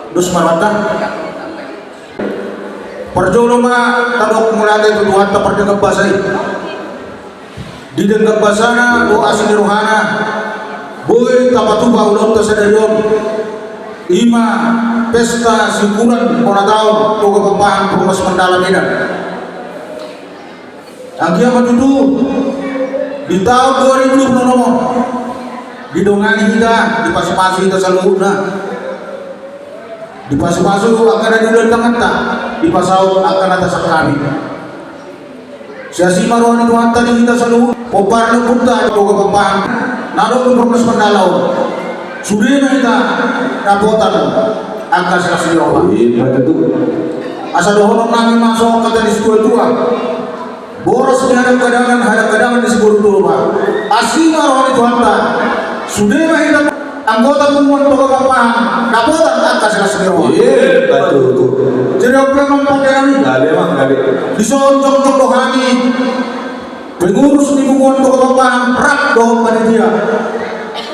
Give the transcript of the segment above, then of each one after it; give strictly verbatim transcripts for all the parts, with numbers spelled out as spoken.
Dos ma rohanta. Parjolo ma tadok mauliate tu Tuhanta pardenggan basa i. Di denggan basana dohot asi ni rohana boi tapatupa ulaonta sadari on. I ma pesta syukuran bona taon Toga Pakpahan Perumnas Mandala Medan. Anggiat ma tutu di taon dua ribu dua puluh onom on didongani hita, dipasupasu hita saluhutna. Dipasupasu angka na di ulaon tanganta, dipasaut angka na tasangkapi. Sai asi ma roha ni Tuhanta di hita saluhut, pomparan ni ompunta Toga Pakpahan na adong di Perumnas Mandala on. Sude ma hita dapotan angka silas ni roha. Ima tutu. Asa dohonon nami ma songon hata ni situatua: Boras ni hadanghadangan, hadanghadangan ni siboru Toba. Asi ma roha ni Tuhanta. Sude ma hita anggota punguan Toga Pakpahan dapotan angka silas ni roha. Ima tutu. Jadi on pe amang pande nami. Gabe, amang, gabe. Dison jongjong do hami pengurus ni punguan Toga Pakpahan rap dohot panitia.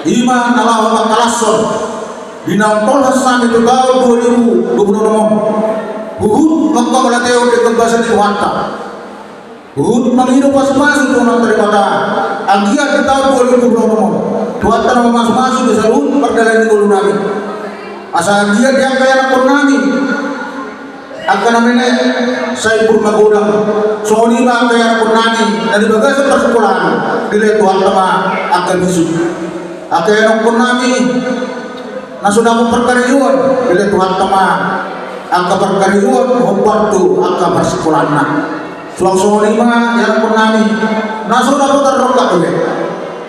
I ma na laho mangkalashon di naung tolhas hami tu taon dua ribu dua puluh onom on. Huhut manghamauliateon denggan basa ni Tuhanta. Huhut mangido pasupasu tu Amanta Debata. Anggiat di taon dua ribu dua puluh onom on Tuhanta na mamasupasu di saluhut pardalanan ni ngolu nami. Asa anggiat di angka ianakhon nami, angka na mele sai umur magodang. Songon i ma angka ianakhon nami na di bagasan parsikkolaan, dilehon Tuhanta ma angka bisuk. Angka ianakhon nami na so dapot parkarejoan, dilehon Tuhanta ma angka parkarejoan hombar tu angka parsikkolaanna. Suang songon i ma ianakhon nami na so dapotan rongkap, dilehon,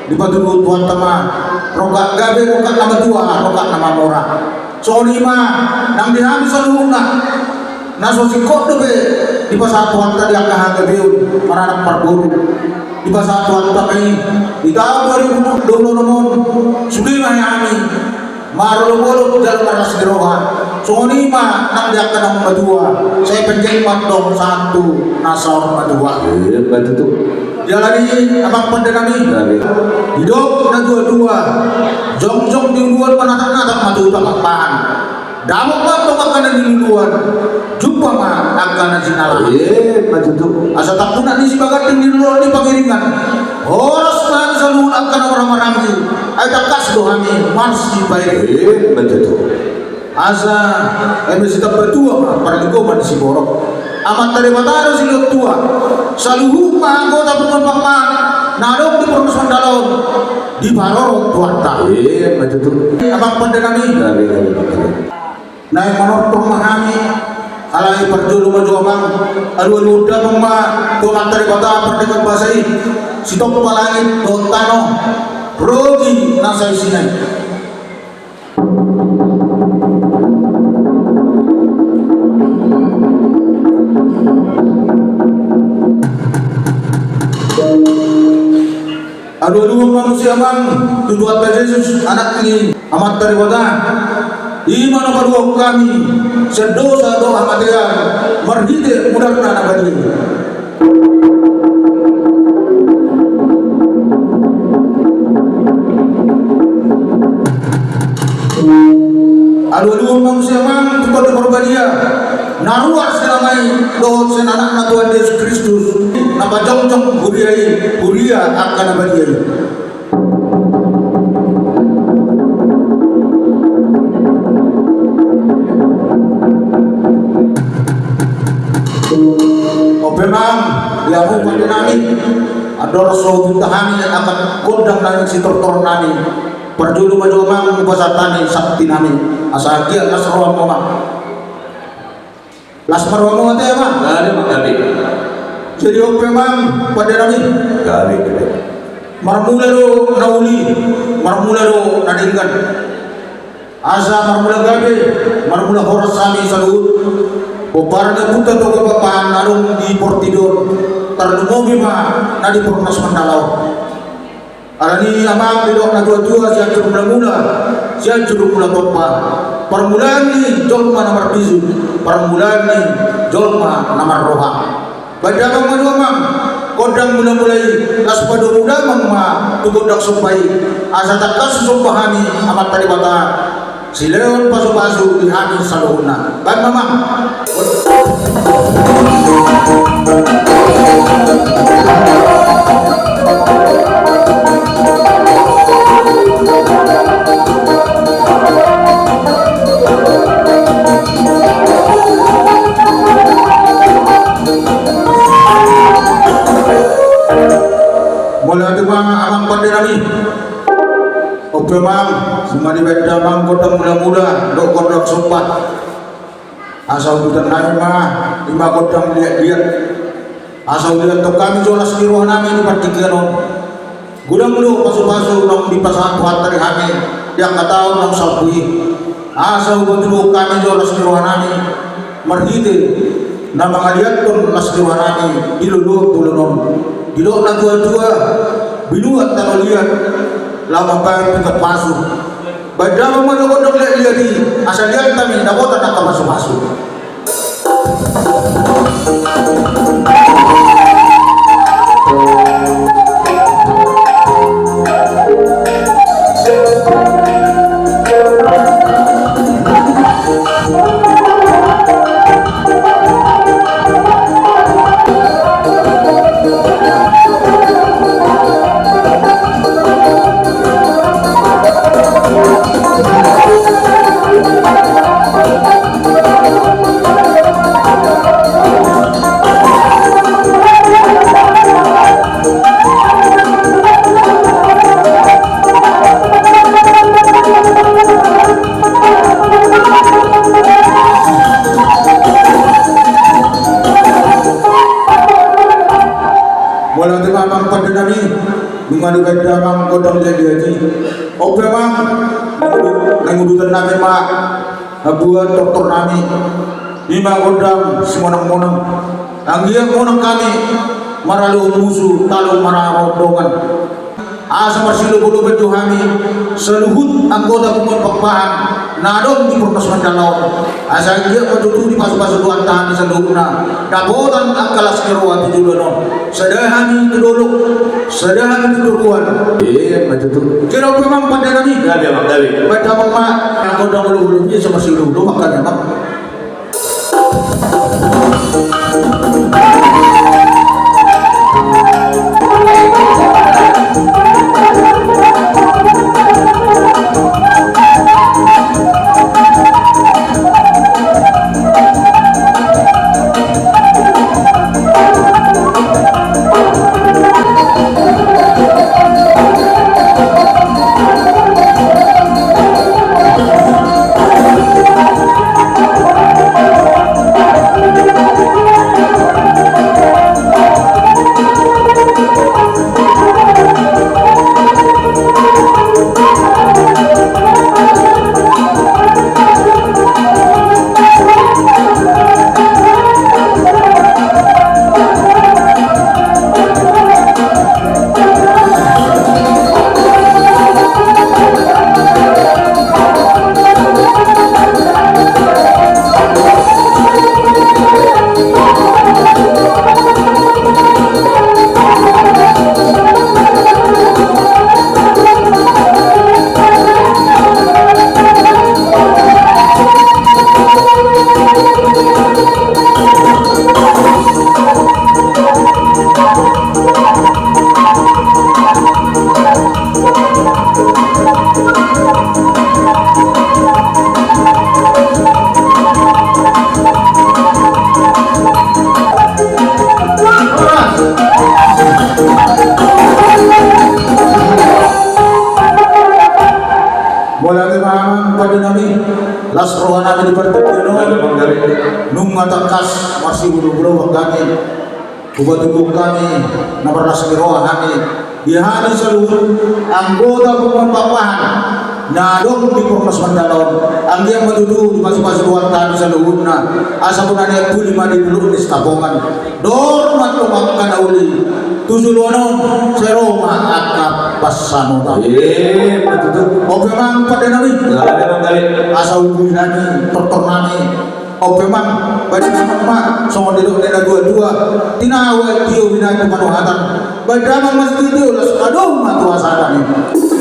dipatuduhon Tuhanta ma rongkap, gabe rongkap na matua, rongkap na mamora. Songon i ma nang di hami saluhutna, na so singkop dope dipasahat Tuhanta di angka hagabeon maranak parboru, dipasahat Tuhanta ma i di taon dua ribu dua puluh onom on. Sude ma hami marolopolop jala marlas ni roha. Songon i ma nang di angka naung matua, sai panjang ma antong sahat tu na saur matua. Ima tutu. Jala di amang pande nami, didok natuatua: Jongjong di uluan, manatapnatap ma tu Pakpahan. Dapot ma antong angka na niluluan, jumpa ma angka na jinalahan. Ima tutu. Asa tampunak ni sibaganding di loloan ni pangiringan, horas ma hami saluhut angka na marhahamaranggi. Ai tangkas do hami marsipaingot. Ima tutu. Asa eme sitamba tua ma parlinggoman siborok, Amanta Debata do silehon tua. Saluhut ma anggota punguan Pakpahan na adong di Perumnas Mandala on diparorot Tuhanta. Ima tutu. Amang pande nami. Gabe, gabe, gabe. Naeng manortor ma hami, alai parjolo ma jo amang, alualuhon damang ma tu Amanta Debata pardenggan basa i, sitompa langit dohot tano, rodi na saisina i. Alualuhon ma muse amang tu Tuhanta Jesus, Anak ni Amanta Debata, i ma na paluahon hami sian dosa dohot hamatean marhite mudarna na badia i. Alualuhon ma muse amang tu Tondi Parbadia na ruar sian Ama i dohot sian Anakna Tuhan Jesus Kristus, na pajongjong huria i, huria angka na badia i. On pe amang, di hamu pande nami, andor so hubunta hami angka gondang na sitortoron nami, parjolo ma jo amang hupasahat hami santi nami, asa anggiat las rohamu amang. Las ma rohamu ate amang. Gabe, amang, gabe. Jadi on pe amang pande nami. Gabe, gabe. Marmula do na uli, marmula do na denggan. Asa marmula gabe, marmula horas hami saluhut pomparan ni ompunta Toga Pakpahan na adong di portibi on, tarlumobi ma na di Perumnas Mandala on. Alani i amang, didok natuatua: Sianjur Mulamula, Sianjur Mulatompa, parmulaan ni jolma na marbisuk, parmulaan ni jolma na marroha. Baen damang ma jo amang. Gondang mula-mula i, las padomu damang ma tu gondang somba i. Asa tangkas somba hami Amanta Debata, silehon pasu-pasu di hami saluhutna. Baen ma, Amang. Mauliate ma, Amang pande nami. On pe, Amang, nunga dibaen damang gondang mula-mula dohot gondang somba. Asa udutan nami ma i ma gondang liat-liat. Asa udutan hami jo las ni roha nami di partingkian on. Godang do pasu-pasu naung dipasahat Tuhanta di hami di angka taon naung salpu i. Asa udutan hami jo las ni roha nami marhite na mangaliathon las ni roha nami di loloan bolon on. Didok na tua-tua, binuat tano liat, laho mambahen pinggan pasu. Baen damang ma gondang liat-liat i, asa liat hami dapotan angka pasu-pasu. Mauliate ma, Amang pande nami, nunga dibaen damang gondang liat-liat i. On pe, Amang, naeng udutan nami ma, na buat tortor nami, i ma gondang simonang-monang. Anggiat monang hami maralohon musu, talo marorot dongan. Asa marsiloba-loba jo hami saluhut anggota Punguan Pakpahan na adong di Purnas Mandala on. Asa anggiat ma tutu dipasu-pasu Tuhanta hami saluhutna dapotan angka las ni roha tu joloan on. Sada hami tu dolok, sada hami tu toruan. Emma tutu. Jala on pe, Amang pande nami. Gabe, Amang, gabe. Baen damang ma gondang mula-mula i, asa marsiloba-loba hami, Amang. Mauliate ma, Amang pande nami, las roha nami di partingkian on. Nunga tangkas marsiburuburuan hami. Hupatuduhon hami na marlas ni roha hami di hami saluhut anggota Punguan Pakpahan na adong di Purnas Mandala on. Anggiat ma tutu dipasu-pasu Tuhanta hami saluhutna, asa bona ni antuli ma di dolok ni Sitapongan. Dor ma antong angka na uli tu joloan on, sai ro ma angka pansamotan. Emma tutu. On pe, Amang pande nami. Gabe, Amang, gabe. Asa uduti nami tortor nami. Oke, Amang, baen damang ma, songon didok ni na tua-tua, tinawa tio binahen tu panuhatan. Baen damang ma sitio, laos adong ma tu hasahatan i.